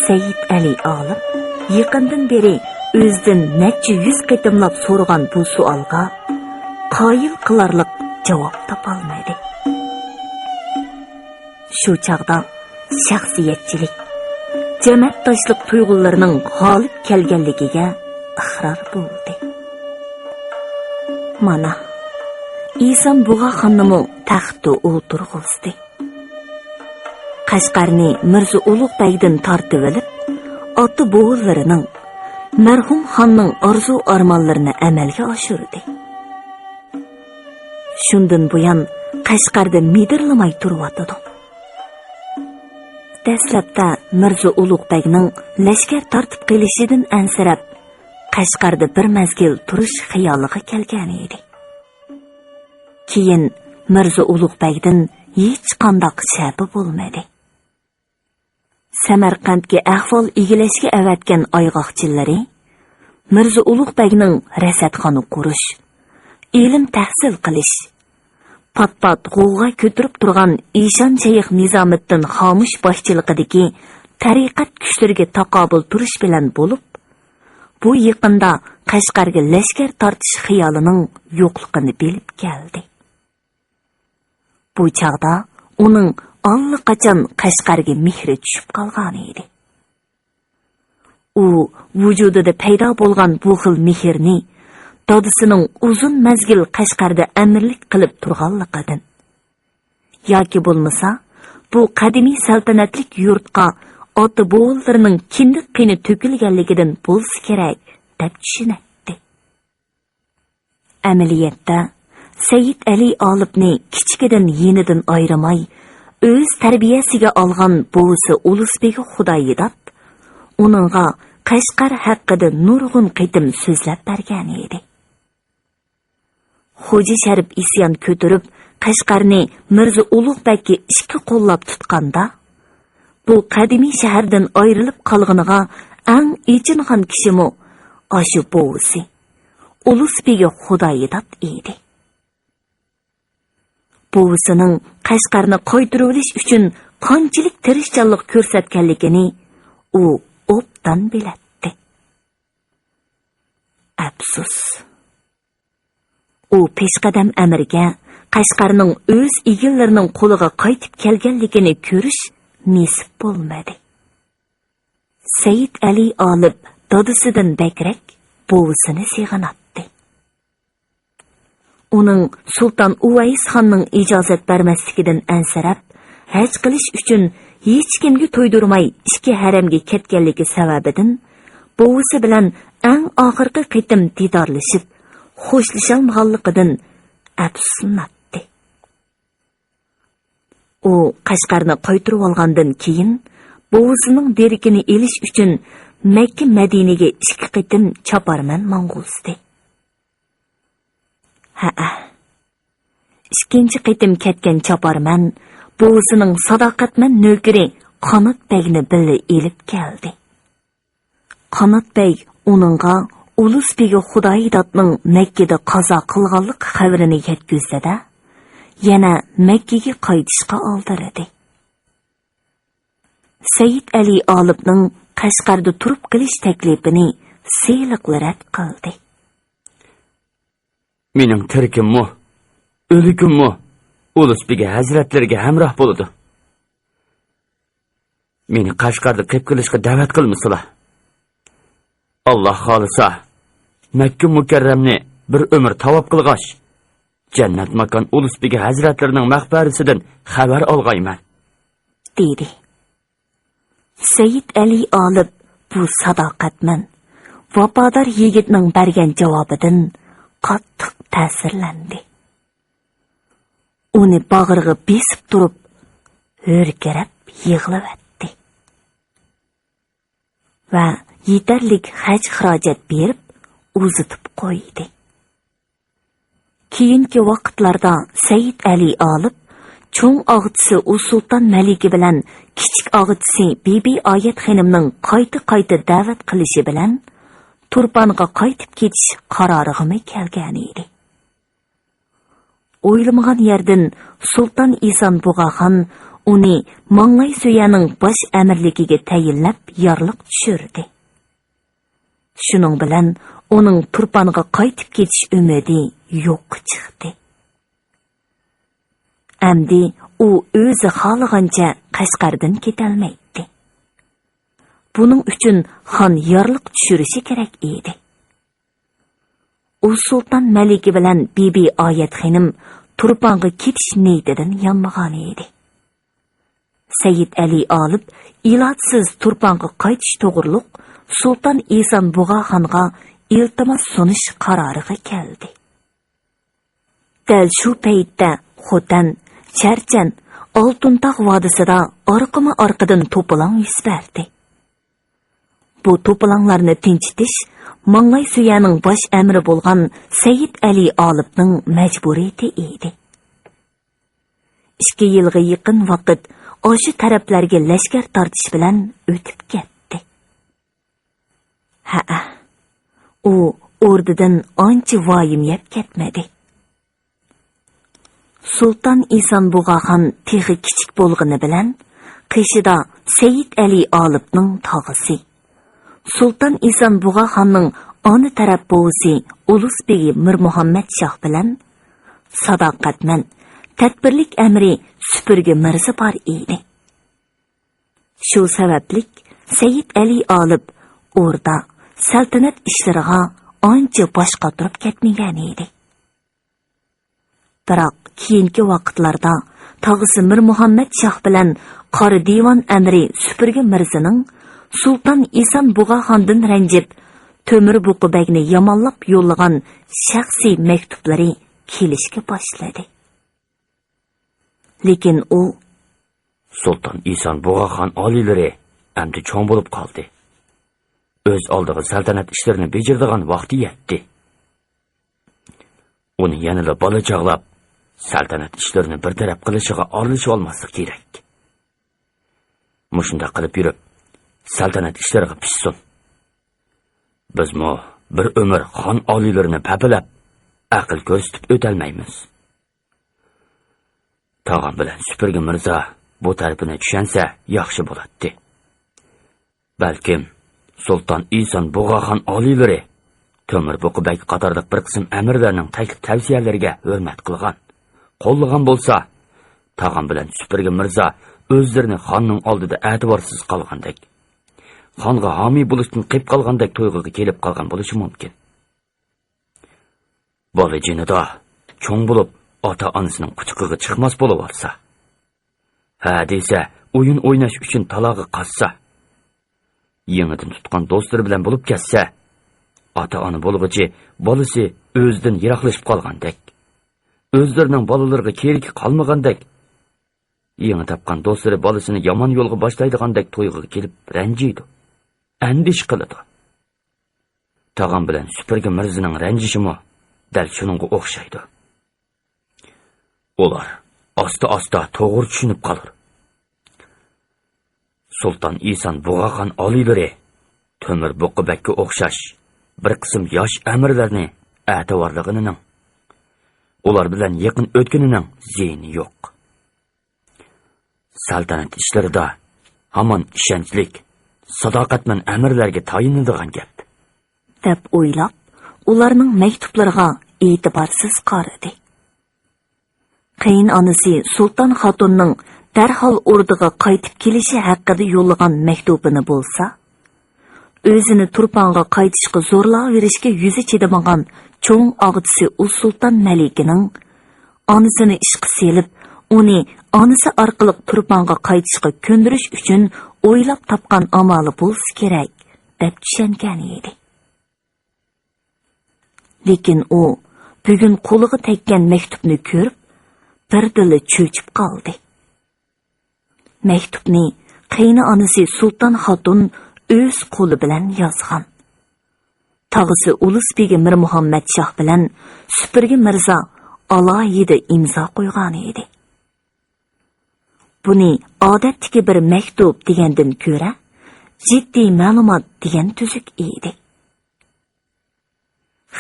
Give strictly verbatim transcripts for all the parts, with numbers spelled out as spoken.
سەيىد ئەلى ئالىپ يېقىندىن بېرى ئۆزىدىن نەچچە يۈز قېتىملاپ سورىغان بۇ سوئالغا قايىل قىلارلىق جاۋاب تاپالمىدى. شۇ چاغدا شەخسىيەتچىلىك، جەمەتداشلىق تۇيغۇلىرىنىڭ غالىب كەلگەنلىكىگە ئىقرار بولدى. مانا، ئىسان بۇغاخاننىمۇ تەختتە ئولتۇرغۇزدى. قەشقەرنى مىرزا ئۇلۇغ بەگدىن تارتىۋېلىپ، ئاتا بوۋىلىرىنىڭ، مەرھۇم خاننىڭ ئارزۇ-ئارمانلىرىنى ئەمەلگە ئاشۇردى. شۇندىن بۇيان قەشقەردە مىدىرلىماي تۇرۇۋاتىدۇ. دەسلەپتە مىرزا ئۇلۇغ بەگنىڭ لەشكەر تارتىپ قېلىشىدىن ئەنسىرەپ، قەشقەردە بىر مەزگىل تۇرۇش خىيالىغا كەلگەن ئىدى. كېيىن مىرزا ئۇلۇغ بەگدىن ھېچقانداق شەپە بولمىدى. سەمەرقەنتكە ئەھۋال ئىگىلەشكە ئەۋەتكەن ئايغاقچىلىرى مىرزا ئۇلۇغ بەگنىڭ رەسەتخانا قۇرۇش، ئىلىم تەھسىل قىلىش، پات-پات غوۋغا كۆتۈرۈپ تۇرغان ئىشان شەيخ نىزامىددىن خامۇش باشچىلىقىدىكى تەرىقەت كۈچلىرىگە تاقابىل تۇرۇش بىلەن بولۇپ، بۇ يېقىندا قەشقەرگە لەشكەر تارتىش خىيالىنىڭ يوقلۇقىنى بىلىپ كەلدى. بۇ چاغدا ئۇنىڭ ئاللىقاچان قەشقەرگە مېھرى چۈشۈپ قالغان ئىدى. ئۇ ۋۇجۇدىدا پەيدا بولغان بۇ خىل مېھىرنى دادىسىنىڭ ئۇزۇن مەزگىل قەشقەردە ئەمىرلىك قىلىپ تۇرغانلىقىدىن ياكى بولمىسا بۇ قەدىمىي سەلتەنەتلىك يۇرتقا ئاتا بوۋىلىرىنىڭ كىندىك قېنى تۆكۈلگەنلىكىدىن بولسا كېرەك دەپ چۈشىنەتتى. ئەمەلىيەتتە، سەيىد ئەلى ئالىپنى كىچىكىدىن يېنىدىن ئايرىماي، ئۆز تەربىيەسىگە ئالغان بوۋىسى ئۇلۇسبىگى خۇدايىداد ئۇنىڭغا قەشقەر ھەققىدە نۇرغۇن قېتىم سۆزلەپ بەرگەن ئىدى. خوجا شەرىپ ئىسيان كۆتۈرۈپ، قەشقەرنى مىرزا ئۇلۇغ بەگكە ئىككى قوللاپ تۇتقاندا، بۇ قەدىمىي شەھەردىن ئايرىلىپ قالغىنىغا ئەڭ ئېچىنغان كىشىمۇ ئاشۇ بوۋىسى، ئۇلۇسبىگى خۇدايىداد ئىدى. بوۋىسىنىڭ قەشقەرنى قايتۇرۇۋېلىش ئۈچۈن قانچىلىك تىرىشچانلىق كۆرسەتكەنلىكىنى ئۇ ئوبدان بىلەتتى. ئەپسۇس. ئۇ پېشقەدەم ئەمىرگە قەشقەرنىڭ ئۆز ئىگىلىرىنىڭ قولىغا قايتىپ كەلگەنلىكىنى كۆرۈش نېسىپ بولمىدى. سەيىد ئەلى ئالىپ دادىسىدىن بەكرەك بوۋىسىنى سېغىناتتى. ئۇنىڭ سۇلتان ئۇۋەيس خاننىڭ ئىجازەت بەرمەسلىكىدىن ئەنسىرەپ، ھەج قىلىش ئۈچۈن ھېچكىمگە تۇيدۇرماي ئىككى ھەرەمگە كەتكەنلىكى سەۋەبىدىن بوۋىسى بىلەن ئەڭ ئاخىرقى قېتىم دىدارلىشىپ، خوشلىشالمىغانلىقىدىن ئەپسۇسلىناتتى. ئۇ قەشقەرنى قايتۇرۇۋالغاندىن كېيىن، بوۋىسىنىڭ دېرىكىنى ئېلىش ئۈچۈن مەككە مەدىنىگە ئىككى قېتىم چاپارمەن ماڭغۇزدى. ھەئە. ئىككىنچى قېتىم كەتكەن چاپارمەن بوۋىسىنىڭ ساداقەتمەن نۆكىرى قانات بەگنى بىللە ئېلىپ كەلدى. قانات بەگ ئۇنىڭغا ئۇلۇس بېگى خۇدايىدادنىڭ مەككىدە قازا قىلغانلىق خەۋىرىنى يەتكۈزدى-دە، يەنە مەككىگە قايتىشقا ئالدىرىدى. سەيىد ئەلى ئالىپنىڭ قەشقەردە تۇرۇپ قېلىش تەكلىپىنى سىلىقلا رەت قىلدى. مېنىڭ تىرىكىممۇ، ئۆلۈكۈممۇ ئۇلۇس بېگى ھەزرەتلىرىگە ھەمراھ بولىدۇ. مېنى قەشقەردە قېپ قېلىشقا دەۋەت قىلمىسىلا. ئاللا خالىسا، مەككە مۇكەررەمنى بىر ئۆمۈر تاۋاپ قىلغاچ، جەننەت ماكان ئۇلۇس بېگى ھەزرەتلىرىنىڭ مەقبەرىسىدىن خەۋەر ئالغايمەن، دېدى. سەيىد ئەلى ئالىپ بۇ ساداقەتمەن، ۋاپادار يىگىتنىڭ بەرگەن جاۋابىدىن قاتتىق تەسىرلەندى. ئۇنى باغرىغا بېسىپ تۇرۇپ، ھۆركىرەپ يىغلىۋەتتى. ۋە يېتەرلىك خەج-خىراجەت بېرىپ، ئۇزىتىپ قويدى. كېيىنكى ۋاقىتلاردا سەيىد ئەلى ئالىپ چوڭ ئاغىچىسى ئۇسسۇلتان مەلىكە بىلەن كىچىك ئاغىچىسى بىبى ئايەت خېنىمنىڭ قايتا-قايتا دەۋەت قىلىشى بىلەن تۇرپانغا قايتىپ كېتىش قارارىغىمۇ كەلگەنىدى. ئويلىمىغان يەردىن سۇلتان ئىسان بۇغاخان ئۇنى ماڭلاي سۆيەنىڭ باش ئەمىرلىكىگە تەيىنلەپ يارلىق چۈشۈردى. شۇنىڭ بىلەن ئۇنىڭ تۇرپانغا قايتىپ كېتىش ئۈمىدى يوققا چىقتى. ئەمدى ئۇ ئۆزى خالىغانچە قەشقەردىن كېتەلمەيتتى. بۇنىڭ ئۈچۈن خان يارلىق چۈشۈرۈشى كېرەك ئىدى. ئۇ سۇلتان مەلىكە بىلەن بىبى ئايەت خېنىم تۇرپانغا كېتىش نىيىتىدىن يانمىغان ئىدى. سەيىد ئەلى ئالىپ ئىلاجسىز تۇرپانغا قايتىش توغرۇلۇق سۇلتان ئىسان بۇغاخانغا ئىلتىماس سۇنۇش قارارىغا كەلدى. دەل شۇ پەيتتە خوتەن، چەرچەن، ئالتۇن تاغ ۋادىسىدا ئارقىمۇ ئارقىدىن توپىلاڭ يۈز بەردى. بۇ توپىلاڭلارنى تىنچىتىش ماڭلاي سۆيەنىڭ باش ئەمىرى بولغان سەيىد ئەلى ئالىپنىڭ مەجبۇرىيىتى ئىدى. ئىككى يىلغا يېقىن ۋاقىت ئاشۇ تەرەپلەرگە لەشكەر تارتىش بىلەن ئۆتۈپ كەتتى. ھەئە، ئۇ ئوردىدىن ئانچە ۋايىم يەپ كەتمىدى. سۇلتان ئىسان بۇغاخان تېخى كىچىك بولغىنى بىلەن، قېشىدا سەيىد ئەلى ئالىپنىڭ تاغىسى، سۇلتان ئىسان بۇغاخاننىڭ ئانا تەرەپ بوۋىسى ئۇلۇس بېگى مىرمۇھەممەت شاھ بىلەن ساداقەتمەن، تەدبىرلىك ئەمىرى سۈپۈرگە مىرزا بار ئىدى. شۇ سەۋەبلىك سەيىد ئەلى ئالىپ ئوردا، سەلتەنەت ئىشلىرىغا ئانچە باش قاتۇرۇپ كەتمىگەن ئىدى. بىراق كېيىنكى ۋاقىتلاردا تاغىسى مىرمۇھەممەت شاھ بىلەن قارا دىۋان ئەمىرى سۈپۈرگە مىرزىنىڭ سۇلتان ئىسان بۇغاخاندىن رەنجىپ، تۆمۈر بۇقا بەگنى يامانلاپ يوللىغان شەخسىي مەكتۇپلىرى كېلىشكە باشلىدى. لېكىن ئۇ، سۇلتان ئىسان بۇغاخان ئالىيلىرى ئەمدى چوڭ بولۇپ قالدى. ئۆز ئالدىغا سەلتەنەت ئىشلىرىنى بېجىرىدىغان ۋاقتى يەتتى. ئۇنى يەنىلا بالا چاغلاپ، سەلتەنەت ئىشلىرىنى بىر تەرەپ قىلىشىغا ئارىلىشىۋالماسلىق كېرەك. مۇشۇنداق قىلىپ يۈرۈپ، سەلتەنەت ئىشلىرىغا پىشسۇن. بىزمۇ بىر ئۆمۈر خان ئالىيلىرىنى پەپىلەپ، ئەقىل كۆرسىتىپ ئۆتەلمەيمىز. تاغام بىلەن سۈپۈرگە مىرزا بۇ تەرىپىنى چۈشەنسە ياخشى بولاتتى. بەلكىم، سۇلتان ئىسان بۇغاخان ئالىيلىرى، تۆمۈر بۇقا بەگ قاتارلىق بىر قىسىم ئەمىرلەرنىڭ تەكلىپ تەۋسىيەلىرىگە ھۆرمەت قىلغان، قوللىغان بولسا، تاغام بىلەن سۈپۈرگە مىرزا ئۆزلىرىنى خاننىڭ ئالدىدا ئەتىۋارسىز قالغاندەك، خانغا ھامىي بولۇشتىن قېلىپ قالغاندەك تۇيغۇغا كېلىپ قالغان بولۇشى مۇمكىن. بالا جېنىدا چوڭ بولۇپ، ئاتا-ئانىسىنىڭ قۇچىقىغا چىقماس بولۇۋالسا، ھە دېسە، ئويۇن ئويناش ئۈچۈن تالاغا قاچسا، يېڭىدىن تۇتقان دوستلىرى بىلەن بولۇپ كەتسە، ئاتا-ئانا بولغۇچى بالىسى ئۆزىدىن يىراقلىشىپ قالغاندەك، ئۆزلىرىنىڭ بالىلىرىغا كېرىكى قالمىغاندەك، يېڭى تاپقان دوستلىرى بالىسىنى يامان يولغا باشلايدىغاندەك تۇيغۇغا كېلىپ رەنجىيدۇ، ئەندىشە قىلىدۇ. تاغام بىلەن سۈپۈرگە مىرزىنىڭ رەنجىشىمۇ دەل شۇنىڭغا ئوخشايدۇ. ئۇلار ئاستا-ئاستا توغرا چۈشىنىپ قالۇر. سۇلتان ئىسان بۇغاخان ئالىيلىرى تۆمۈر بۇقا بەگكە ئوخشاش بىر قىسىم ياش ئەمىرلەرنى ئەتىۋارلىغىنىنىڭ، ئۇلار بىلەن يېقىن ئۆتكىنىنىڭ زىيىنى يوق. سەلتەنەت ئىشلىرىدا ھامان ئىشەنچلىك، ساداقەتمەن ئەمىرلەرگە تايىنىدىغان گەپ، دەپ ئويلاپ، ئۇلارنىڭ مەكتۇپلىرىغا ئېتىبارسىز قارىدى. قېيىنئانىسى سۇلتان خاتۇننىڭ دەرھال ئوردىغا قايتىپ كېلىشى ھەققىدە يوللىغان مەكتۇپىنى بولسا، ئۆزىنى تۇرپانغا قايتىشقا زورلاۋېرىشكە يۈزى چىدىمىغان چوڭ ئاغىچىسى ئۇلۇسسۇلتان مەلىكىنىڭ ئانىسىنى ئىشقا سېلىپ، ئۇنى ئانىسى ئارقىلىق تۇرپانغا قايتىشقا كۆندۈرۈش ئۈچۈن ئويلاپ تاپقان ئامالى بولسا كېرەك، دەپ چۈشەنگەن ئىدى. لېكىن ئۇ بۈگۈن قولىغا تەگكەن مەكتۇپنى كۆرۈپ، بىردىنلا چۆچۈپ قالدى. مەكتۇپنى قېيىنئانىسى سۇلتان خاتۇن ئۆز قولى بىلەن يازغان. تاغىسى ئۇلۇس بېگى مىرمۇھەممەت شاھ بىلەن سۈپۈرگە مىرزا ئالاھىدە ئىمزا قويغانىدى. بۇنى ئادەتتىكى بىر مەكتۇپ دېگەندىن كۆرە، جىددىي مەلۇمات دېگەن تۈزۈك ئىدى.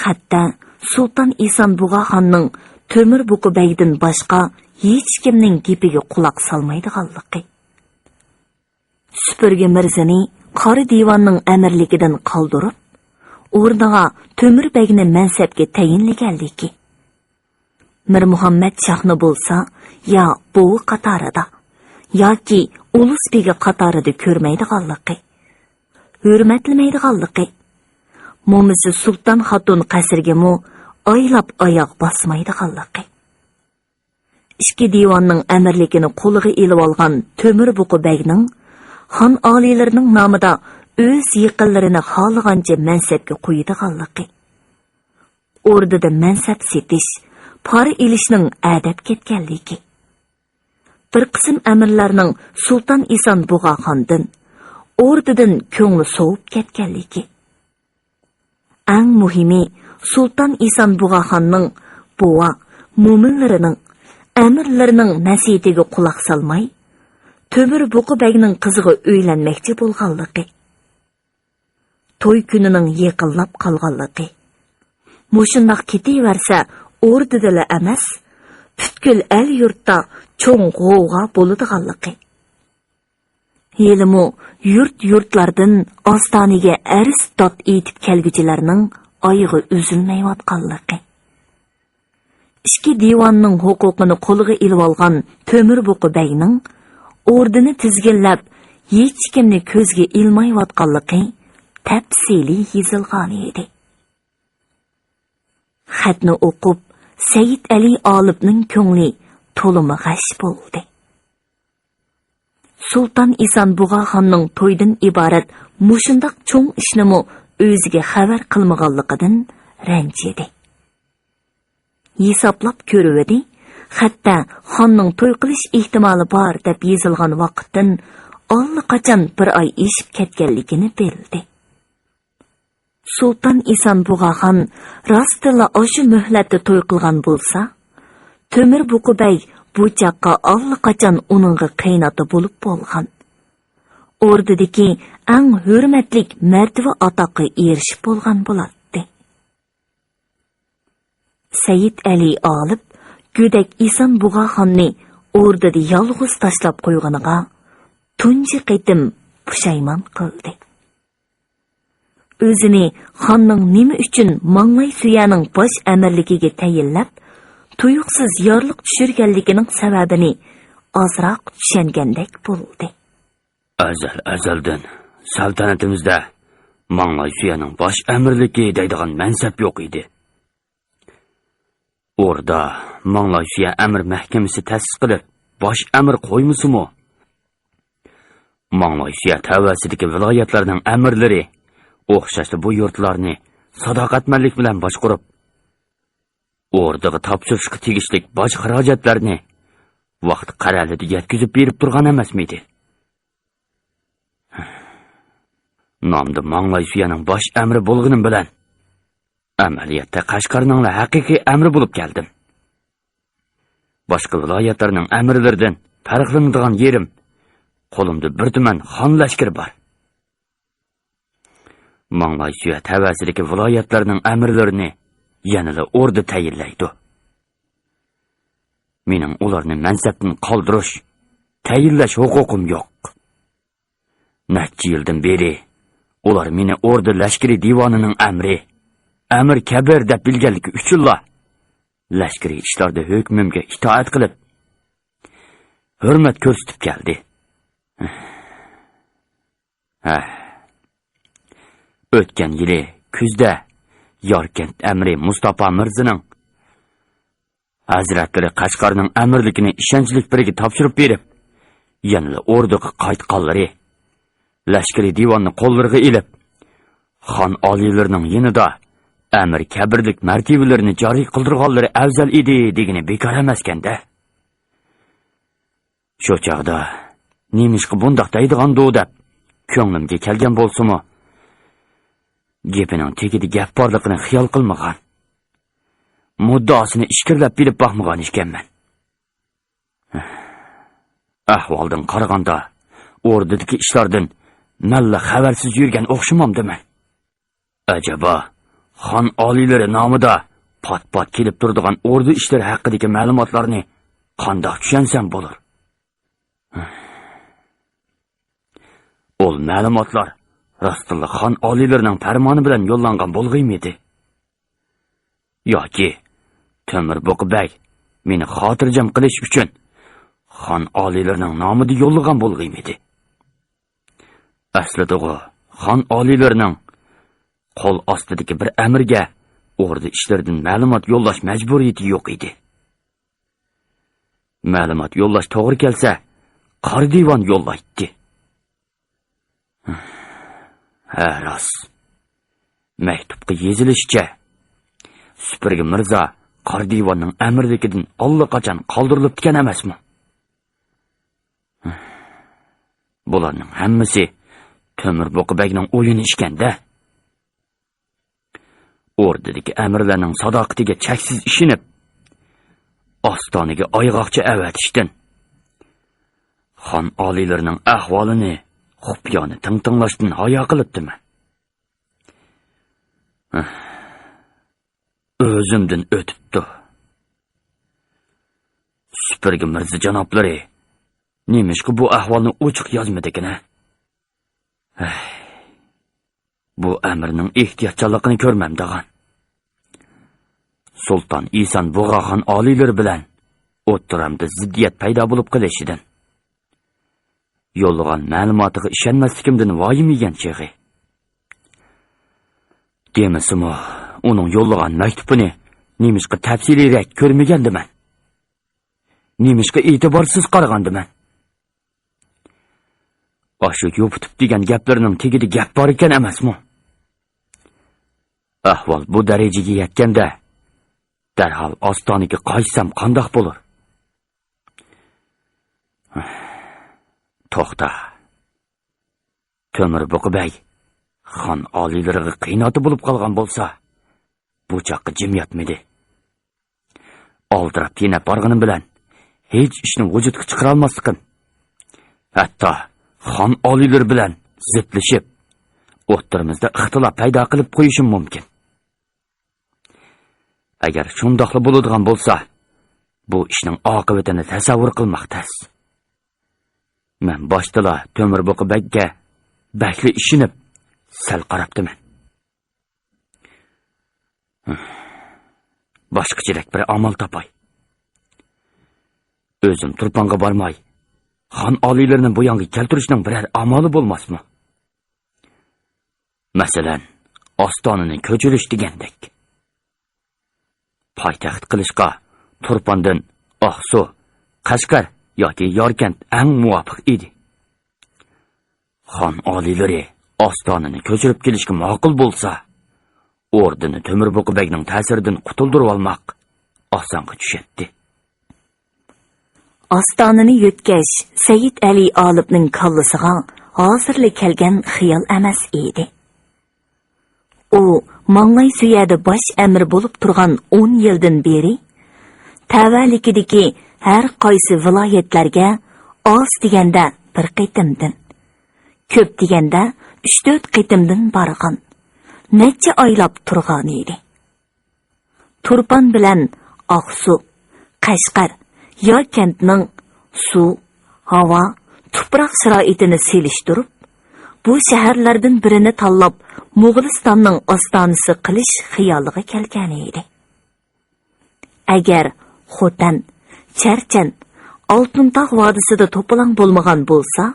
خەتتە سۇلتان ئىسان بۇغاخاننىڭ تۆمۈر بۇقا بەگدىن باشقا ھېچكىمنىڭ گېپىگە قۇلاق سالمايدىغانلىقى. سۈپۈرگە مىرزىنى قارا دىۋاننىڭ ئەمىرلىكىدىن قالدۇرۇپ، ئورنىغا تۆمۈر بەگنى مەنسەپكە تەيىنلىگەنلىكى. مىرمۇھەممەت شاھنى بولسا يا بوۋا قاتارىدا، ياكى ئۇلۇس بېگى قاتارىدا كۆرمەيدىغانلىقى، ھۆرمەتلىمەيدىغانلىقى، مومىسى سۇلتان خاتۇن قەسرىگىمۇ ئايلاپ ئاياغ باسمايدىغانلىقى. ئىچكى دىۋاننىڭ ئەمىرلىكىنى قولىغا ئېلىۋالغان تۆمۈر بۇقا بەگنىڭ خان ئالىيلىرىنىڭ نامىدا ئۆز يېقىنلىرىنى خالىغانچە مەنسەپكە قويىدىغانلىقى، ئوردىدا مەنسەپ سېتىش، پارا ئېلىشنىڭ ئادەپ كەتكەنلىكى، بىر قىسىم ئەمىرلەرنىڭ سۇلتان ئىسان بۇغاخاندىن، ئوردىدىن كۆڭلى سوۋۇپ كەتكەنلىكى. ئەڭ مۇھىمى، سۇلتان ئىسان بۇغاخاننىڭ بوۋا، مومىنلىرىنىڭ، ئەمىرلىرىنىڭ نەسىھىتىگە قۇلاق سالماي، تۆمۈر بۇقا بەگنىڭ قىزىغا ئۆيلەنمەكچى بولغانلىقى. توي كۈنىنىڭ يېقىنلاپ قالغانلىقى. مۇشۇنداق كېتىۋەرسە، ئوردىدىلا ئەمەس، پۈتكۈل ئەل-يۇرتتا چوڭ غوۋغا بولىدىغانلىقى. ھېلىمۇ يۇرت-يۇرتلاردىن ئاستانىگە ئەرز-داد ئېيتىپ كەلگۈچىلەرنىڭ ئايىغى ئۈزۈلمەيۋاتقانلىقى. ئىچكى دىۋاننىڭ ھوقۇقىنى قولىغا ئېلىۋالغان تۆمۈر بۇقا بەگنىڭ ئوردىنى تىزگىنلەپ، ھېچكىمنى كۆزگە ئىلمايۋاتقانلىقى تەپسىلىي يېزىلغانىدى. خەتنى ئوقۇپ، سەيىت ئەلى ئالىپنىڭ كۆڭلى تولىمۇ غەش بولدى. سۇلتان ئىسان بۇغاخاننىڭ تويدىن ئىبارەت مۇشۇنداق چوڭ ئىشنىمۇ ئۆزىگە خەۋەر قىلمىغانلىقىدىن رەنجىدى. ھېسابلاپ كۆرۈۋىدى، خەتتە خاننىڭ توي قىلىش ئېھتىمالى بار دەپ يېزىلغان ۋاقىتتىن ئاللىقاچان بىر ئاي ئېشىپ كەتكەنلىكىنى بىلدى. سۇلتان ئىسان بۇغاخان راستتىنلا ئاشۇ مۆھلەتتە توي قىلغان بولسا، تۆمۈر بۇقا بەگ بۇ چاغقا ئاللىقاچان ئۇنىڭغا قېيىنئاتا بولۇپ بولغان. ئوردىدىكى ئەڭ ھۆرمەتلىك مەرتىۋە ئاتاققا ئېرىشىپ بولغان بولاتتى. سەيىت ئەلى ئالىپ گۆدەك ئىسان بۇغاخاننى ئوردىدا يالغۇز تاشلاپ قويغىنىغا تۇنجى قېتىم پۇشايمان قىلدى. ئۆزىنى خاننىڭ نېمە ئۈچۈن ماڭلاي سۈيەنىڭ باش ئەمىرلىكىگە تەيىنلەپ، تۇيۇقسىز يارلىق چۈشۈرگەنلىكىنىڭ سەۋەبىنى ئازراق چۈشەنگەندەك بولدى. ئەزەل-ئەزەلدىن سەلتەنىتىمىزدە ماڭلاي سۈيەنىڭ باش ئەمىرلىكى دەيدىغان مەنسەپ يوق ئىدى. ئوردا ماڭلاي سۈيە ئەمىر مەھكىمىسى تەسىس قىلىپ، باش ئەمىر قويمىسىمۇ، ماڭلاي سۈيە تەۋەسىدىكى ۋىلايەتلەرنىڭ ئەمىرلىرى ئوخشاشلا بۇ يۇرتلارنى ساداقەتمەنلىك بىلەن باشقۇرۇپ، ئوردىغا تاپشۇرۇشقا تېگىشلىك باج خىراجەتلەرنى ۋاقتى قەرەلىدە يەتكۈزۈپ بېرىپ تۇرغان ئەمەسمىدى؟ نامدا ماڭلاي سۈيەنىڭ باش ئەمىرى بولغىنىم بىلەن، ئەمەلىيەتتە قەشقەرنىڭلا ھەقىقىي ئەمىرى بولۇپ كەلدىم. باشقا ۋىلايەتلەرنىڭ ئەمىرلىرىدىن پەرقلىنىدىغان يېرىم، قولۇمدا بىر تۈمەن خان لەشكىرى بار. ماڭلاي سۈيە تەۋەسىدىكى ۋىلايەتلەرنىڭ ئەمىرلىرىنى يەنىلا ئوردا تەيىنلەيدۇ. مېنىڭ ئۇلارنى مەنسەپتىن قالدۇرۇش، تەيىنلەش ھوقۇقۇم يوق. نەچچە يىلدىن بېرى ئۇلار مېنى ئوردا لەشكىرىي دىۋانىنىڭ ئەمرى، ئەمىر كەبىر دەپ بىلگەنلىكى ئۈچۈنلا، لەشكىرىي ئىشلاردا ھۆكمۈمگە ئىتائەت قىلىپ، ھۆرمەت كۆرسىتىپ كەلدى. ھە. ئۆتكەن يىلى كۈزدە ياركەنت ئەمىرى مۇستاپا مىرزىنىڭ ھەزرەتلىرى قەشقەرنىڭ ئەمىرلىكىنى ئىشەنچلىك بىرىگە تاپشۇرۇپ بېرىپ، يەنىلا ئوردىغا قايتقانلىرى، لەشكىرىي دىۋاننى قوللىرىغا ئېلىپ، خان ئالىيلىرىنىڭ يېنىدا ئەمىر كەبىرلىك مەرتىۋىلىرىنى جارى قىلدۇرغانلىرى ئەۋزەل ئىدى دېگىنى بىكار ئەمەسكەندە. شۇ چاغدا نېمىشقا بۇنداق دەيدىغاندۇ دەپ كۆڭلۈمگە كەلگەن بولسىمۇ، گېپىنىڭ تېگىدە گەپ بارلىقىنى خىيال قىلمىغان، مۇددىئاسىنى ئىچكىرىلەپ بىلىپ باقمىغان ئىكەنمەن. ئەھۋالدىن قارىغاندا، ئوردىدىكى ئىشلاردىن مەنلا خەۋەرسىز يۈرگەن ئوخشىمامدىمەن؟ ئەجەبا، خان ئالىيلىرى نامىدا پات-پات كېلىپ تۇرىدىغان ئوردا ئىشلىرى ھەققىدىكى مەلۇماتلارنى قانداق چۈشەنسەم بولۇر؟ ئۇ مەلۇماتلار راستتىنلا خان ئالىيلىرىنىڭ پەرمانى بىلەن يوللانغان بولغىيمىدى؟ ياكى تۆمۈر بۇقا بەگ مېنى خاتىرجەم قىلىش ئۈچۈن خان ئالىيلىرىنىڭ نامىدا يوللىغان بولغىيمىدى؟ ئەسلىدىغۇ، خان ئالىيلىرىنىڭ قول ئاستىدىكى بىر ئەمىرگە ئوردا ئىشلىرىدىن مەلۇمات يوللاش مەجبۇرىيىتى يوق ئىدى. مەلۇمات يوللاش توغرا كەلسە، قارا دىۋان يوللايتتى. ھە، راست. مەكتۇپقا يېزىلىشىچە، سۈپۈرگە مىرزا قارا دىۋاننىڭ ئەمىرلىكىدىن ئاللىقاچان قالدۇرۇلۇپتىكەن ئەمەسمۇ؟ بۇلارنىڭ ھەممىسى تۆمۈر بۇقا بەگنىڭ ئويۇنى ئىكەن-دە. ئوردىدىكى ئەمىرلەرنىڭ ساداقىتىگە چەكسىز ئىشىنىپ، ئاستانىگە ئايغاقچە ئەۋەتىشتىن، خان ئالىيلىرىنىڭ ئەھۋالىنى خۇپىيانە تىڭتىڭلاشتىن ھايا قىلىپتىمەن. ئۆزۈمدىن ئۆتۈپتۇ. سۈپۈرگە مىرزا جانابلىرى نېمىشقا بۇ ئەھۋالنى ئوچۇق يازمىدىكىن، ھە؟ ھەي، بۇ ئەمىرنىڭ ئېھتىياتچانلىقىنى كۆرمەمدىغان. سۇلتان ئىسان بۇغاخان ئالىيلىرى بىلەن ئوتتۇرامدا زىددىيەت پەيدا بولۇپ قېلىشىدىن، يوللىغان مەلۇماتىغا ئىشەنمەسلىكىمدىن ۋايىم يېگەن چېغى. دېمىسىمۇ، ئۇنىڭ يوللىغان مەكتۇپىنى نېمىشقا تەپسىلىيرەك كۆرمىگەندىمەن؟ نېمىشقا ئېتىبارسىز قارىغاندىمەن؟ ئاشۇ يوپۇتۇپ دېگەن گەپلىرىنىڭ تېگىدە گەپ بار ئىكەن ئەمەسمۇ؟ ئەھۋال بۇ دەرىجىگە يەتكەندە، دەرھال ئاستانىگە قايتسام قانداق بولۇر؟ توختا. تۆمۈر بۇقا بەگ خان ئالىيلىرىغا قىيناتا بولۇپ قالغان بولسا، بۇ چاغقا جىم ياتمىدى. ئالدىراپ يېنىپ بارغىنىم بىلەن ھېچ ئىشنى ۋۇجۇدقا چىقىرالماسلىقىم، ھەتتا خان ئالىيلىرى بىلەن زىتلىشىپ، ئوتتۇرىمىزدا ئىختىلاپ پەيدا قىلىپ قويۇشۇم مۇمكىن. ئەگەر شۇنداقلا بولىدىغان بولسا، بۇ ئىشنىڭ ئاقىۋىتىنى تەسەۋۋۇر قىلماق تەس. مەن باشتىلا تۆمۈر بۇقا بەگكە بەكلا ئىشىنىپ، سەل قاراپتىمەن. باشقىچىرەك بىر ئامال تاپاي. ئۆزۈم تۇرپانغا بارماي، خان ئالىيلىرىنى بۇ يانغا كەلتۈرۈشنىڭ بىرەر ئامالى بولماسمۇ؟ مەسىلەن، ئاستانىنى كۆچۈرۈش دېگەندەك. پايتەخت قىلىشقا تۇرپاندىن ئاقسۇ، قەشقەر ياكى ياركەنت ئەڭ مۇۋاپىق ئىدى. خان ئالىيلىرى ئاستانىنى كۆچۈرۈپ كېلىشكە ماقۇل بولسا، ئوردىنى تۆمۈر بۇقا بەگنىڭ تەسىرىدىن قۇتۇلدۇرۇۋالماق ئاسانغا چۈشەتتى. ئاستانىنى يۆتكەش سەيىت ئەلى ئالىپنىڭ كاللىسىغا ھازىرلا كەلگەن خىيال ئەمەس ئىدى. ئۇ ماڭلاي سۆيەدە باش ئەمىر بولۇپ تۇرغان ئون يىلدىن بېرى تەۋەلىكىدىكى ھەر قايسى ۋىلايەتلەرگە ئاز دېگەندە بىر قېتىمدىن، كۆپ دېگەندە ئۈچ تۆت قېتىمدىن بارغان، نەچچە ئايلاپ تۇرغانىدى. تۇرپان بىلەن ئاقسۇ، قەشقەر، ياركەنتنىڭ سۇ، ھاۋا، تۇپراق شارائىتىنى سېلىشتۇرۇپ، بۇ شەھەرلەردىن بىرىنى تاللاپ، موغۇلىستاننىڭ ئاستانىسى قىلىش خىيالىغا كەلگەنىدى. ئەگەر خوتەن، چەرچەن، ئالتۇن تاغ ۋادىسىدا توپىلاڭ بولمىغان بولسا،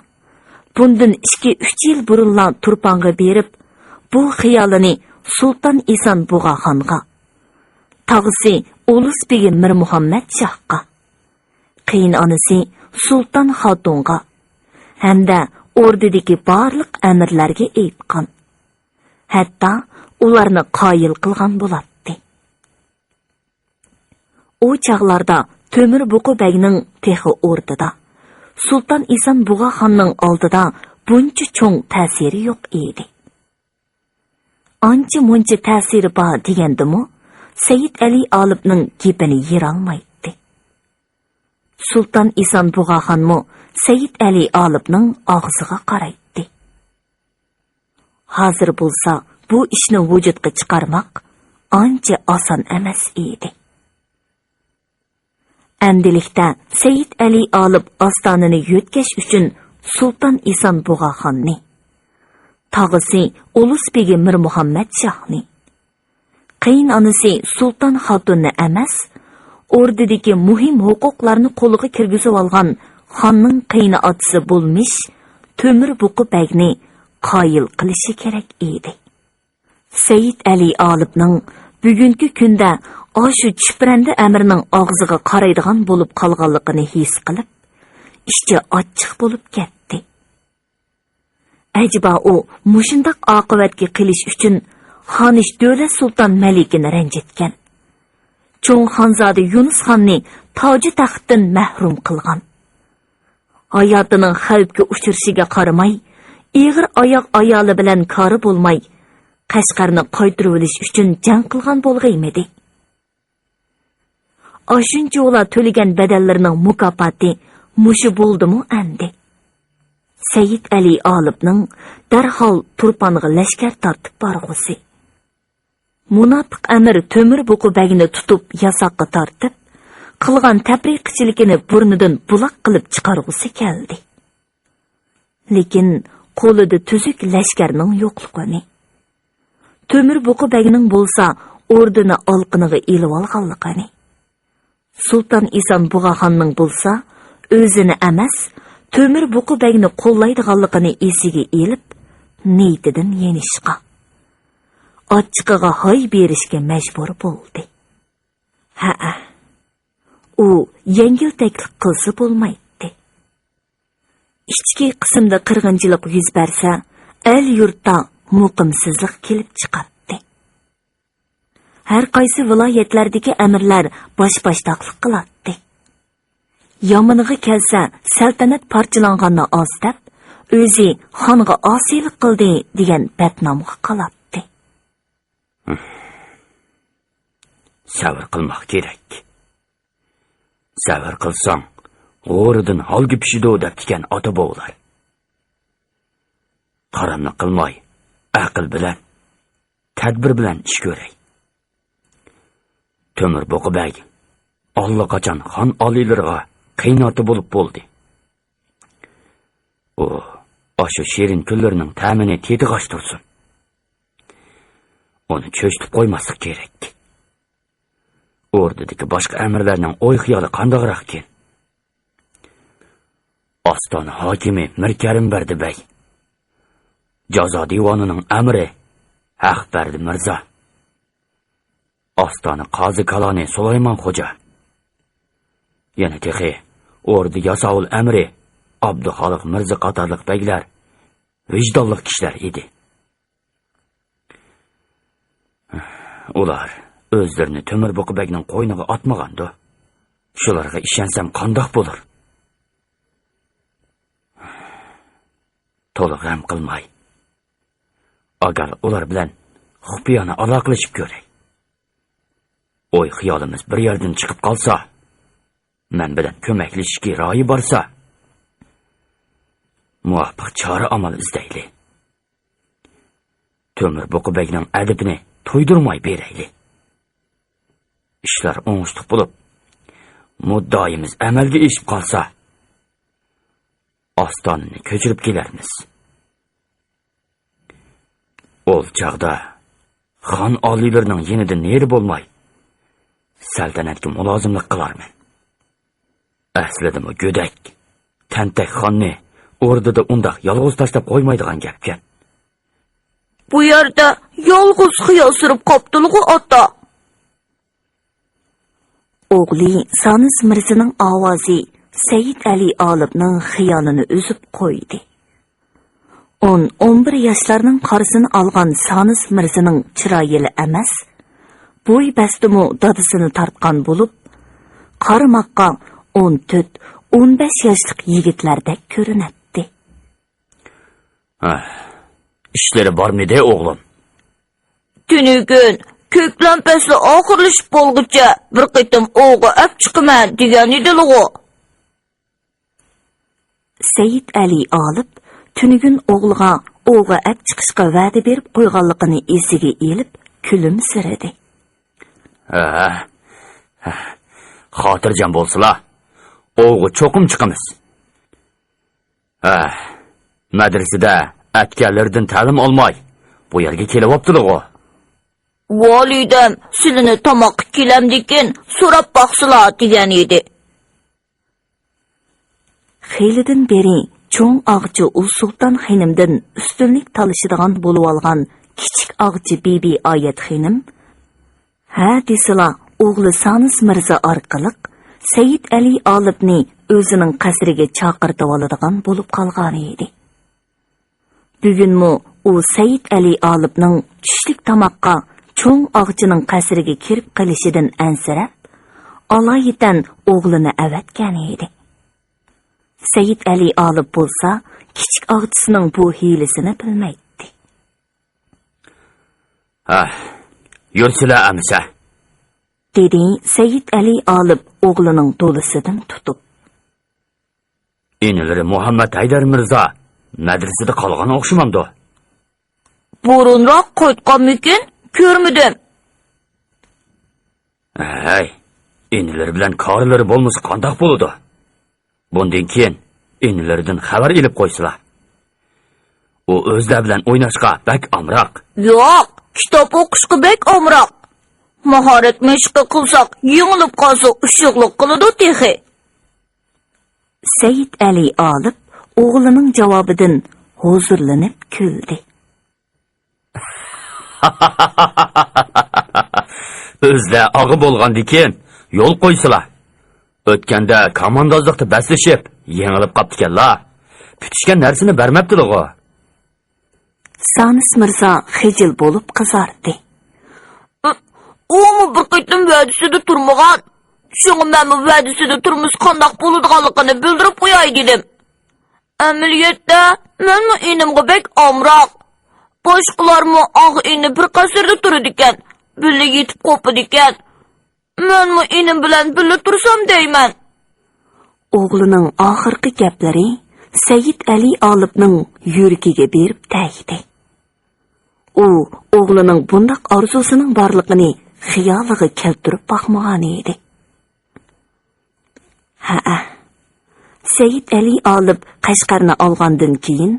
بۇندىن ئىككى، ئۈچ يىل بۇرۇنلا تۇرپانغا بېرىپ، بۇ خىيالىنى سۇلتان ئىسان بۇغاخانغا، تاغىسى ئۇلۇس بېگى مىرمۇھەممەت شاھقا، قېيىنئانىسى سۇلتان خاتۇنغا ھەمدە ئوردىدىكى بارلىق ئەمىرلەرگە ئېيتقان، ھەتتا ئۇلارنى قايىل قىلغان بولاتتى. ئۇ چاغلاردا تۆمۈر بۇقا بەگنىڭ تېخى ئوردىدا، سۇلتان ئىسان بۇغاخاننىڭ ئالدىدا بۇنچە چوڭ تەسىرى يوق ئىدى. ئانچە مۇنچە تەسىرى بار دېگەندىمۇ، سەيىت ئەلى ئالىپنىڭ گېپىنى يىرالمايتتى. سۇلتان ئىسان بۇغاخانمۇ سەيىت ئەلى ئالىپنىڭ ئاغزىغا قارايتتى. ھازىر بولسا بۇ ئىشنى ۋۇجۇدقا چىقارماق ئانچە ئاسان ئەمەس ئىدى. ئەمدىلىكتە سەيىت ئەلى ئالىپ ئاستانىنى يۆتكەش ئۈچۈن سۇلتان ئىسان بۇغاخاننى، تاغىسى ئۇلۇس بېگى مىرمۇھەممەت شاھنى، قېيىنئانىسى سۇلتان خاتۇننى ئەمەس، ئوردىدىكى مۇھىم ھوقۇقلارنى قولىغا كىرگۈزۈۋالغان خاننىڭ قېيىنئاتىسى بولمىش تۆمۈر بۇقا بەگنى قايىل قىلىشى كېرەك ئىدى. سەيىت ئەلى ئالىپنىڭ بۈگۈنكى كۈندە ئاشۇ چۈپرەندە ئەمىرنىڭ ئاغزىغا قارايدىغان بولۇپ قالغانلىقىنى ھېس قىلىپ، ئىچى ئاچچىق بولۇپ كەتتى. ئەجەبا ئۇ مۇشۇنداق ئاقىۋەتكە قېلىش ئۈچۈن خانىش دۆلەت سۇلتان مەلىكىنى رەنجىتكەن، چوڭ خانزادە يۇنۇس خاننى تاجى تەختتىن مەھرۇم قىلغان، ھاياتىنىڭ خەۋپكە ئۇچرىشىگە قارىماي، ئېغىر ئاياغ ئايالى بىلەن كارى بولماي، قەشقەرنى قايتۇرۇۋېلىش ئۈچۈن جەڭ قىلغان بولغىيمىدى؟ ئاشۇنچىۋالا تۆلىگەن بەدەللىرىنىڭ مۇكاپاتى مۇشۇ بولدىمۇ ئەمدى؟ سەيىت ئەلى ئالىپنىڭ دەرھال تۇرپانغا لەشكەر تارتىپ بارغۇسى، مۇناپىق ئەمىر تۆمۈر بۇقا بەگنى تۇتۇپ ياساققا تارتىپ، قىلغان تەپرىقىچىلىكىنى بۇرنىدىن بۇلاق قىلىپ چىقارغۇسى كەلدى. لېكىن قولىدا تۈزۈك لەشكەرنىڭ يوقلۇقىنى، تۆمۈر بۇقا بەگنىڭ بولسا ئوردىنى ئالقىنىغا ئېلىۋالغانلىقىنى، سۇلتان ئىسان بۇغاخاننىڭ بولسا ئۆزىنى ئەمەس، تۆمۈر بۇقا بەگنى قوللايدىغانلىقىنى ئېسىگە ئېلىپ، نىيىتىدىن يېنىشقا، ئاچچىقىغا ھاي بېرىشكە مەجبۇر بولدى. ھەئە، ئۇ يەڭگىلتەكلىك قىلسا بولمايتتى. ئىچكى قىسىمدا قىرغىنچىلىق يۈز بەرسە، ئەل-يۇرتتا مۇقىمسىزلىق كېلىپ چىقاتتى. ھەر قايسى ۋىلايەتلەردىكى ئەمىرلەر باش-باشتاقلىق قىلاتتى. يامىنىغا كەلسە، سەلتەنەت پارچىلانغاننى ئاز دەپ، ئۆزى خانغا ئاسىيلىق قىلدى دېگەن بەتنامغا قالاتتى. سەۋر قىلماق كېرەك. سەۋر قىلساڭ، غورىدىن ھالگە پىشىدۇ دەپتىكەن ئاتا-بوۋىلار. قاراملىق قىلماي، ئەقىل بىلەن، تەدبىر بىلەن ئىش كۆرەي. تۆمۈر بۇقا بەگ ئاللىقاچان خان ئالىيلىرىغا قېيىنئاتا بولۇپ بولدى. ئۇ ئاشۇ شېرىن كۈنلىرىنىڭ تەمىنى تېتىغاچ تۇرسۇن. ئۇنى چۆچۈتۈپ قويماسلىق كېرەك. ئوردىدىكى باشقا ئەمىرلەرنىڭ ئوي-خىيالى قانداقراقكىن؟ ئاستانە ھاكىمى مىر كەرىم بەردى بەگ، جازا دىۋانىنىڭ ئەمىرى ھەق بەردى مىرزا، ئاستانە قازى كالانى سۇلايمان خوجا، يەنە تېخى ئوردا ياساۋۇل ئەمىرى ئابدۇخالىق مىرزا قاتارلىق بەگلەر ۋىجدانلىق كىشىلەر ئىدى. ئۇلار ئۆزلىرىنى تۆمۈر بۇقا بەگنىڭ قوينىغا ئاتمىغاندۇ؟ شۇلارغا ئىشەنسەم قانداق بولۇر؟ تولا غەم قىلماي، ئاگال ئۇلار بىلەن خۇپىيانە ئالاقىلىشىپ كۆرەي. ئوي-خىيالىمىز بىر يەردىن چىقىپ قالسا، مەن بىلەن كۆمەكلىشىشكە رايى بارسا، مۇۋاپىق چارە-ئامال ئىزدەيلى. تۆمۈر بۇقا بەگنىڭ ئەدىپىنى تويدۇرماي بېرەيلى. ئىشلار ئوڭۇشلۇق بولۇپ، مۇددىئايىمىز ئەمەلگە ئېشىپ قالسا، ئاستانىنى كۆچۈرۈپ كېلەرمىز. ئول چاغدا خان ئالىيلىرىنىڭ يېنىدا نېرى بولماي، سەلتەنەتكە مۇلازىملىق قىلارمەن. ئەسلىدىمۇ گۆدەك، تەنتەك خاننى ئوردىدا ئۇنداق يالغۇز تاشلاپ قويمايدىغان گەپكەن. بۇ يەردە يالغۇز خىيال سۈرۈپ قاپتۇلغۇ، ئاتا. ئوغلى سانىس مىرزىنىڭ ئاۋازى سەيىت ئەلى ئالىپنىڭ خىيالىنى ئۈزۈپ قويدى. ئون، ئون بىر ياشلارنىڭ قارىسىنى ئالغان سانىس مىرزىنىڭ چىرايىلا ئەمەس، بوي بەستىمۇ دادىسىنى تارتقان بولۇپ، قارىماققا ئون تۆت، ئون بەش ياشلىق يىگىتلەردەك كۆرۈنەتتى. ھە، ئىشلىرى بارمىدى، ئوغلۇم؟ تۈنۈگۈن كۆكلەم پەسلى ئاخىرلىشىپ بولغۇچە بىر قېتىم ئوۋغا ئەپ چىقىمەن دېگەن ئىدىلىغۇ. سەيىت ئەلى ئالىپ تۈنۈگۈن ئوغلىغا ئوۋغا ئەپ چىقىشقا ۋەدە بېرىپ قويغانلىقىنى ئېسىگە ئېلىپ كۈلۈمسىرىدى. ھە، ھە، خاتىرجەم بولسىلا، ئوۋغا چوقۇم چىقىمىز. ھە، مەدرىسىدە ئەتكەنلىرىدىن تەلىم ئالماي، بۇ يەرگە كېلىۋاپتىلىغۇ. ۋالىدەم سىلىنى تاماققا كېلەمدىكىن سوراپ باقسىلا دېگەن ئىدى. خېلىدىن بېرى چوڭ ئاغچى ئۇلسۇلتان خېنىمدىن ئۈستۈنلۈك تالىشىدىغان بولۇۋالغان كىچىك ئاغچى بىبى ئايەت خېنىم ھە دېسىلا، ئوغلى سانىس مىرزا ئارقىلىق سەيىت ئەلى ئالىپنى ئۆزىنىڭ قەسرىگە چاقىرتىۋالىدىغان بولۇپ قالغانىدى. بۈگۈنمۇ ئۇ سەيىت ئەلى ئالىپنىڭ چۈشلۈك تاماققا چوڭ ئاغچىنىڭ قەسرىگە كىرىپ قېلىشىدىن ئەنسىرەپ، ئالايىتەن ئوغلىنى ئەۋەتكەنىدى. سەيىت ئەلى ئالىپ بولسا كىچىك ئاغچىسىنىڭ بۇ ھىيلىسىنى بىلمەيتتى. ھە، يۈرسىلە ئەمىسە، دېدى سەيىت ئەلى ئالىپ ئوغلىنىڭ دولىسىدىن تۇتۇپ. ئىنىلىرى مۇھەممەد ھەيدەر مىرزا مەدرىسىدە قالغان ئوخشىمامدۇ؟ بۇرۇنراق قايتقانمىكىن، كۆرمىدىم. ھەي، ئىنىلىرى بىلەن كارلىرى بولمىسا قانداق بولىدۇ؟ بۇندىن كېيىن ئىنىلىرىدىن خەۋەر ئېلىپ قويسىلا. ئۇ ئۆزلەر بىلەن ئويناشقا بەك ئامراق. ياق، كىتاب ئوقۇشقا بەك ئامراق. ماھارەت مەشقى قىلساق، يېڭىلىپ قالسا ئۇششۇقلۇق قىلىدۇ تېخى. سەيىت ئەلى ئالىپ ئوغلىنىڭ جاۋابىدىن ھۇزۇرلىنىپ كۈلدى. ئۆزلەر ئاغا بولغاندىكىن يول قويسىلا. ئۆتكەندە كاماندازلىقتا بەسلىشىپ، يېڭىلىپ قاپتىكەنلا. پۈتۈشكەن نەرسىنى بەرمەپتىلىغۇ. سانىس مىرزا خىجىل بولۇپ قىزاردى. ئۇمۇ بىر قېتىم ۋەدىسىدە تۇرمىغان. شۇڭا مەنمۇ ۋەدىسىدە تۇرمىسا قانداق بولىدىغانلىقىنى بىلدۈرۈپ قوياي دېدىم. ئەمەلىيەتتە، مەنمۇ ئىنىمغا بەك ئامراق. باشقىلارمۇ ئاغا-ئىنى بىر قەسىردە تۇرىدىكەن، بىللە يېتىپ قوپىدىكەن. مەنمۇ ئىنىم بىلەن بىللە تۇرسام دەيمەن. ئوغلىنىڭ ئاخىرقى گەپلىرى سەيىت ئەلى ئالىپنىڭ يۈرىكىگە بېرىپ تەگدى. ئۇ ئوغلىنىڭ بۇنداق ئارزۇسىنىڭ بارلىقىنى خىيالىغا كەلتۈرۈپ باقمىغانىدى. ھەئە. سەيىت ئەلى ئالىپ قەشقەرنى ئالغاندىن كېيىن،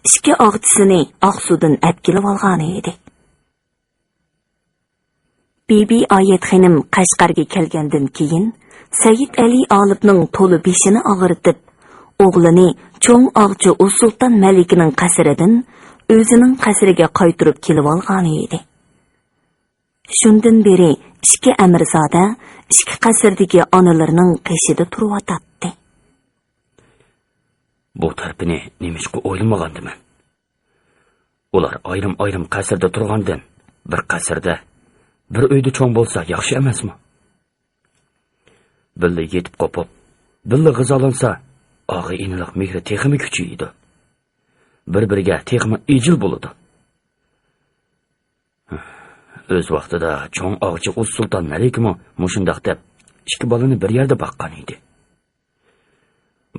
ئىككى ئاغچىسىنى ئاقسۇدىن ئەپكېلىۋالغانىدى. بىبى ئايەت خېنىم قەشقەرگە كەلگەندىن كېيىن، سەيىت ئەلى ئالىپنىڭ تولا بېشىنى ئاغرىتىپ، ئوغلىنى چوڭ ئاغچى ئۇسسۇلتان مەلىكىنىڭ قەسرىدىن ئۆزىنىڭ قەسرىگە قايتۇرۇپ كېلىۋالغانىدى. شۇندىن بېرى ئىككى ئەمىرزادە ئىككى قەسىردىكى ئانىلىرىنىڭ قېشىدا تۇرۇۋاتاتتى. بۇ تەرىپىنى نېمىشقا ئويلىمىغاندىمەن؟ ئۇلار ئايرىم-ئايرىم قەسىردە تۇرغاندىن، بىر قەسىردە، بىر ئۆيدە چوڭ بولسا ياخشى ئەمەسمۇ؟ بىللە يېتىپ قوپۇپ، بىللە غىزالانسا، ئاغا-ئىنىلىق مېھرى تېخىمۇ كۈچىيىدۇ. بىر-بىرىگە تېخىمۇ ئىجىل بولىدۇ. ئۆز ۋاقتىدا چوڭ ئاغچى ئۇس سۇلتان مەلىكىمۇ مۇشۇنداق دەپ، ئىككى بالىنى بىر يەردە باققان ئىدى.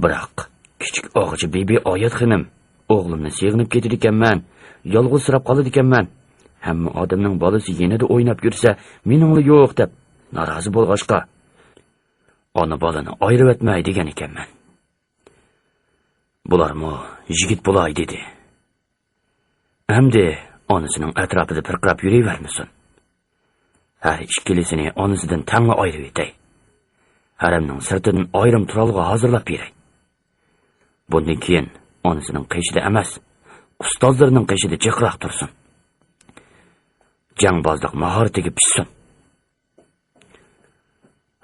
بىراق، كىچىك ئاغچى بىبى ئايەت خېنىم، ئوغلۇمنى سېغىنىپ كېتىدىكەنمەن، يالغۇزسىراپ قالىدىكەنمەن، ھەممە ئادەمنىڭ بالىسى يېنىدا ئويناپ يۈرسە، مېنىڭلا يوق دەپ نارازى بولغاچقا، ئانا بالىنى ئايرىۋەتمەي دېگەن ئىكەنمەن. بۇلارمۇ يىگىت بولاي دېدى. ئەمدى ئانىسىنىڭ ئەتراپىدا پىرقىراپ يۈرۈۋەرمىسۇن. ھەر ئىككىلىسىنى ئانىسىدىن تەڭلا ئايرىۋېتەي. ھەرەمنىڭ سىرتىدىن ئايرىم تۇرالغۇ ھازىرلاپ بېرەي. بۇندىن كېيىن ئانىسىنىڭ قېشىدا ئەمەس، ئۇستازلىرىنىڭ قېشىدا جىقراق تۇرسۇن. جەڭبازلىق ماھارىتىگە پىشسۇن.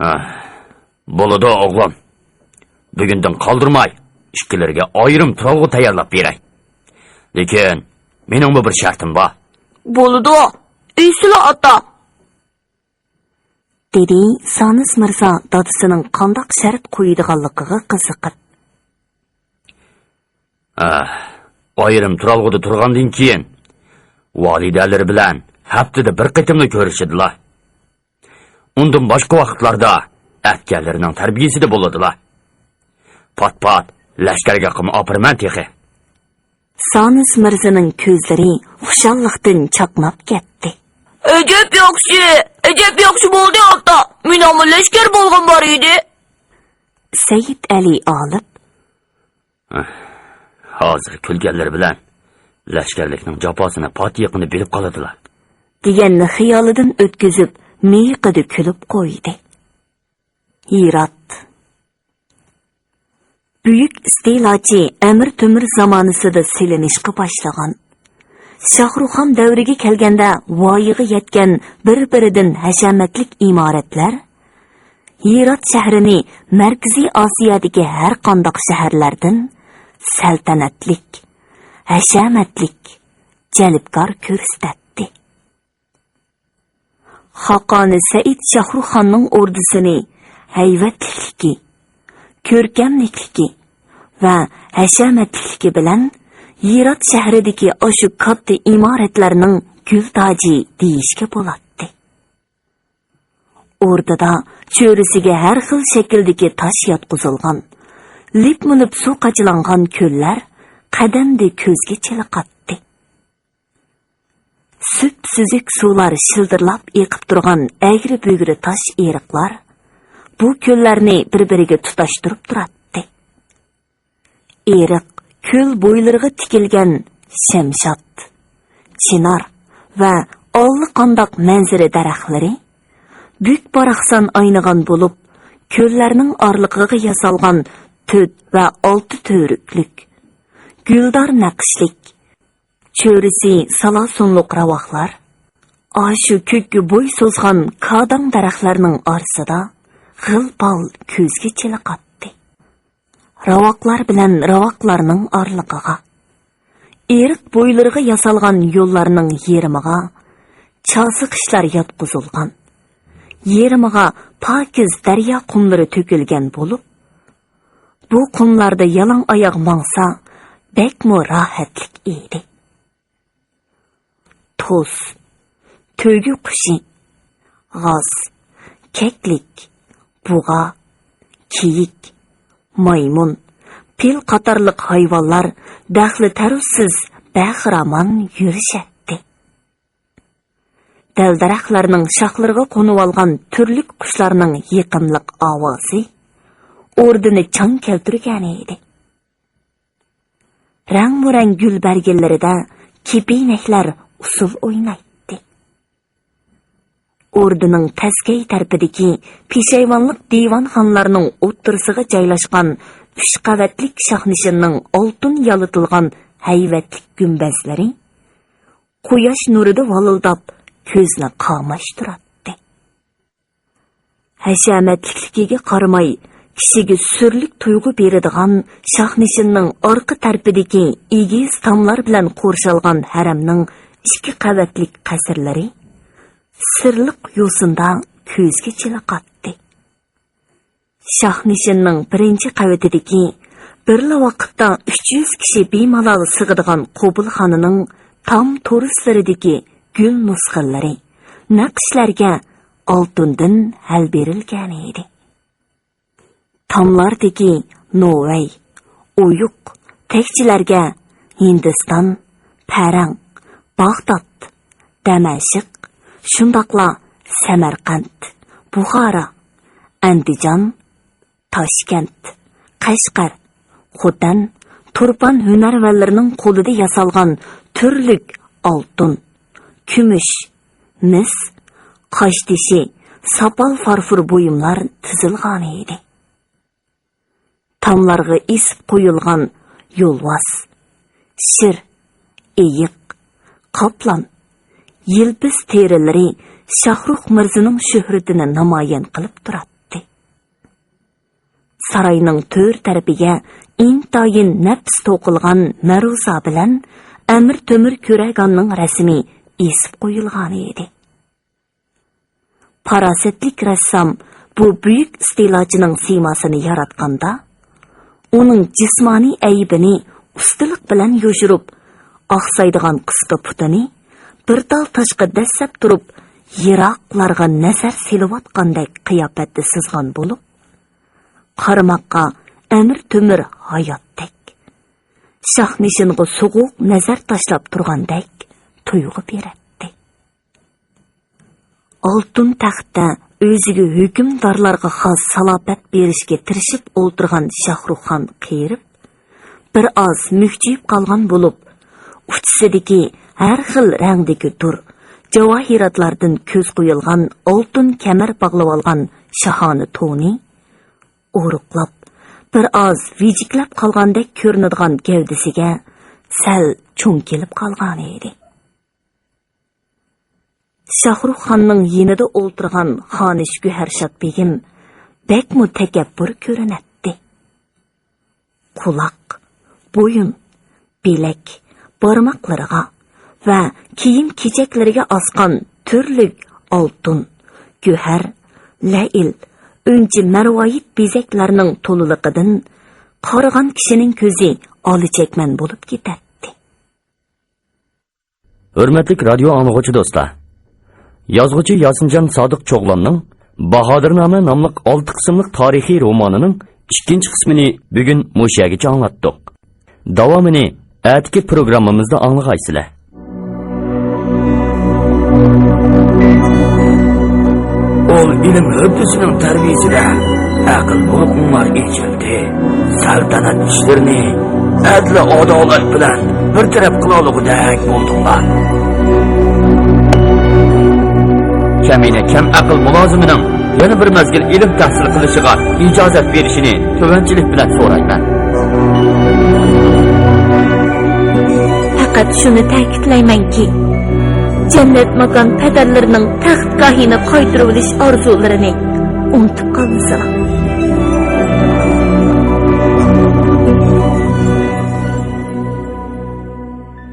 ھە، بولىدۇ، ئوغلۇم. بۈگۈندىن قالدۇرماي، ئىككىلىرىگە ئايرىم تۇرالغۇ تەييارلاپ بېرەي. لېكىن، مېنىڭمۇ بىر شەرتىم بار. بولىدۇ، ئېيتسىلا، ئاتا. دېدى سانىس مىرزا دادىسىنىڭ قانداق شەرت قويىدىغانلىقىغا قىزىقىپ. ھە، ئايرىم تۇرالغۇدا تۇرغاندىن كېيىن، ۋالىدەلىرى بىلەن ھەپتىدە بىر قېتىملا كۆرۈشىدىلا. ئۇندىن باشقا ۋاقىتلاردا ئەتكەنلىرىنىڭ تەربىيىسىدە بولىدىلا. پات-پات لەشكەرگاھقىمۇ ئاپىرىمەن تېخى. سانىس مىرزىنىڭ كۆزلىرى خۇشاللىقتىن چاقناپ كەتتى. ئەجەب ياخشى، ئەجەب ياخشى بولدى ئاتا. مېنىڭمۇ لەشكەر بولغۇم بار ئىدى. سەيىت ئەلى ئالىپ: ھازىر كۈلگەنلىرى بىلەن لەشكەرلىكنىڭ جاپاسىنى پاتىيىقىنى بىلىپ قالىدىلا، دېگەننى خىيالىدىن ئۆتكۈزۈپ، مىيىقىدا كۈلۈپ قويدى. ھىرات. بۈيۈك ئىستېلاچى ئەمىر تۆمۈر زامانىسىدا سېلىنىشقا باشلىغان، شاھرۇخخان دەۋرىگە كەلگەندە ۋايىغا يەتكەن بىر-بىرىدىن ھەشەمەتلىك ئىمارەتلەر ھىرات شەھىرىنى مەركىزىي ئاسىيادىكى ھەر قانداق شەھەرلەردىن سەلتەنەتلىك، ھەشەمەتلىك، جەلپكار كۆرسىتەتتى. خاقانى سەئىد شاھرۇخخاننىڭ ئوردىسىنى ھەيۋەتلىكلىكى، كۆركەملىكلىكى ۋە ھەشەمەتلىكلىكى بىلەن ھىرات شەھىرىدىكى ئاشۇ كاتتا ئىمارەتلەرنىڭ گۈل تاجى دېيىشكە بولاتتى. ئوردىدا چۆرىسىگە ھەر خىل شەكىلدىكى تاش ياتقۇزۇلغان، لىپمۇلىپ سۇ قاچىلانغان كۆللەر قەدەمدە كۆزگە چېلىقاتتى. سۈپسۈزۈك سۇلار شىلدىرلاپ ئېقىپ تۇرغان ئەگرى-بۈگرى تاش ئېرىقلار بۇ كۆللەرنى بىر-بىرىگە تۇتاشتۇرۇپ تۇراتتى. ئېرىق كۆل بويلىرىغا تىكىلگەن شەمشاد، چىنار ۋە ئاللىقانداق مەنزىرە دەرەخلىرى بۈك-باراقسان ئاينىغان بولۇپ، كۆللەرنىڭ ئارىلىقىغا ياسالغان تۆت ۋە ئالتە تۈۋرۈكلۈك، گۈلدار نەقىشلىك، چۆرىسى سالاسۇنلۇق راۋاقلار ئاشۇ كۆككە بوي سوزغان كاداڭ دەرەخلەرنىڭ ئارىسىدا غىل-پال كۆزگە چېلىقاتتى. راۋاقلار بىلەن راۋاقلارنىڭ ئارىلىقىغا، ئېرىق بويلىرىغا ياسالغان يوللارنىڭ يېرىمىغا چاسا قىشلار ياتقۇزۇلغان، يېرىمىغا پاكىز دەريا قۇملىرى تۆكۈلگەن بولۇپ، بۇ قۇملاردا يالاڭ ئاياغ ماڭسا، بەكمۇ راھەتلىك ئىدى. توس، تۆگە قۇشى، غاز، كەكلىك، بۇغا، كېيىك، مايمۇن، پىل قاتارلىق ھايۋانلار دەخلى-تەرۇزسىز بەخىرامان يۈرۈشەتتى. دەل-دەرەخلەرنىڭ شاخلىرىغا قونۇۋالغان تۈرلۈك قۇشلارنىڭ يېقىملىق ئاۋازى ئوردىنى چاڭ كەلتۈرگەنىدى. رەڭمۇرەڭ گۈل بەرگىلىرىدە كېپىنەكلەر ئۇسسۇل ئوينايتتى. ئوردىنىڭ پەسكەي تەرىپىدىكى پېشايۋانلىق دىۋانخانىلارنىڭ ئوتتۇرىسىغا جايلاشقان ئۈچ قەۋەتلىك شاھنىشىننىڭ ئالتۇن يالىتىلغان ھەيۋەتلىك گۈمبەزلىرى قۇياش نۇرىدا ۋالىلداپ، كۆزنى قاماشتۇراتتى. ھەشەمەتلىكلىكىگە قارىماي، كىشىگە سۈرلۈك تۇيغۇ بېرىدىغان شاھنىشىننىڭ ئارقا تەرىپىدىكى ئېگىز تاملار بىلەن قورشالغان ھەرەمنىڭ ئىككى قەۋەتلىك قەسىرلىرى سىرلىق يوسۇندا كۆزگە چېلىقاتتى. شاھنىشىننىڭ بىرىنچى قەۋىتىدىكى بىرلا ۋاقىتتا ئۈچ يۈز كىشى بىمالال سىغىدىغان قوبۇلخانىنىڭ تام تورۇسلىرىدىكى گۈل نۇسخىلىرى نەقىشلەرگە ئالتۇندىن ھەل بېرىلگەنىدى. تاملاردىكى نوۋەي، ئويۇق، تەكچىلەرگە ھىندىستان، پەرەڭ، باغدات، دەمەشق، شۇنداقلا سەمەرقەنت، بۇخارا، ئەندىجان، تاشكەنت، قەشقەر، خوتەن، تۇرپان ھۈنەرۋەنلىرىنىڭ قولىدا ياسالغان تۈرلۈك ئالتۇن، كۈمۈش، مىس، قاشتېشى، ساپال فارفور بۇيۇملار تىزىلغانىدى. تاملارغا ئېسىپ قويۇلغان يولۋاس، شىر، ئېيىق، قاپلان، يىلپىز تېرىلىرى شاھرۇخ مىرزىنىڭ شۆھرىتىنى نامايان قىلىپ تۇراتتى. ساراينىڭ تۆر تەرىپىگە ئىنتايىن نەپىس توقۇلغان مەرۇزا بىلەن ئەمىر تۆمۈر كۆرەگاننىڭ رەسىمى ئېسىپ قويۇلغانىدى. پاراسەتلىك رەسسام بۇ بۈيۈك ئىستېلاچىنىڭ سىيماسىنى ياراتقاندا، ئۇنىڭ جىسمانىي ئەيىبىنى ئۇستىلىق بىلەن يوشۇرۇپ، ئاقسايدىغان قىسقا پۇتىنى بىر تال تاشقا دەسسەپ تۇرۇپ، يىراقلارغا نەزەر سېلىۋاتقاندەك قىياپەتتە سىزغان بولۇپ، قارىماققا ئەمىر تۆمۈر ھاياتتەك، شاھنىشىنغا سوغۇق نەزەر تاشلاپ تۇرغاندەك تۇيغۇ بېرەتتى. ئالتۇن تەختتە ئۆزىگە ھۆكۈمدارلارغا خاس سالاپەت بېرىشكە تىرىشىپ ئولتۇرغان شاھرۇخخان قېرىپ، بىر ئاز مۈكچىيىپ قالغان بولۇپ، ئۇچىسىدىكى ھەر خىل رەڭدىكى دۇر، جاۋاھىراتلاردىن كۆز قويۇلغان ئالتۇن كەمەر باغلىۋالغان شاھانە تونى ئورۇقلاپ، بىر ئاز ۋىجىكلەپ قالغاندەك كۆرۈنىدىغان گەۋدىسىگە سەل چوڭ كېلىپ قالغانىدى. شاھرۇخ خاننىڭ يېنىدا ئولتۇرغان خانىش گۆھەرشاد بېگىم بەكمۇ تەكەببۇر كۆرۈنەتتى. قۇلاق، بويۇن، بىلەك، بارماقلىرىغا ۋە كىيىم-كېچەكلىرىگە ئاسقان تۈرلۈك ئالتۇن، گۆھەر، لەئىل، ئۈنچە مەرۋايىت بېزەكلەرنىڭ تولىلىقىدىن قارىغان كىشىنىڭ كۆزى ئالىچەكمەن بولۇپ كېتەتتى. ھۆرمەتلىك رادىيو ئاڭلىغۇچى دوستلار! يازغۇچى ياسىنجان سادىق چوغلاننىڭ باھادىرنامە ناملىق ئالتە قىسىملىق تارىخىي رومانىنىڭ ئىككىنچى قىسمىنى بۈگۈن مۇشۇ يەرگىچە ئاڭلاتتۇق. داۋامىنى ئەتىكى پروگراممىمىزدا ئاڭلىغايسىلەر. ئۇل ئىلىم ھۆددىسىنىڭ تەربىيىسىدە ئەقىل بۇلۇقۇڭلار ئېچىلدى. سەلتەنەت ئىشلىرىنى ئەدلى ئادالەت بىلەن بىر تەرەپ قىلالىغۇدەك بولدۇڭلار. كەمىنە كەم ئەقىل مۇلازىمىنىڭ يەنە بىر مەزگىل ئىلىم تەھسىل قىلىشىغا ئىجازەت بېرىشىنى تۆۋەنچىلىك بىلەن سورايمەن. پەقەت شۇنى تەكىتلەيمەنكى، جەننەت ماكان پەدەرلىرىنىڭ تەختگاھىنى قايتۇرۇۋېلىش ئارزۇلىرىنى ئۇنتۇپ قالمىسىلا.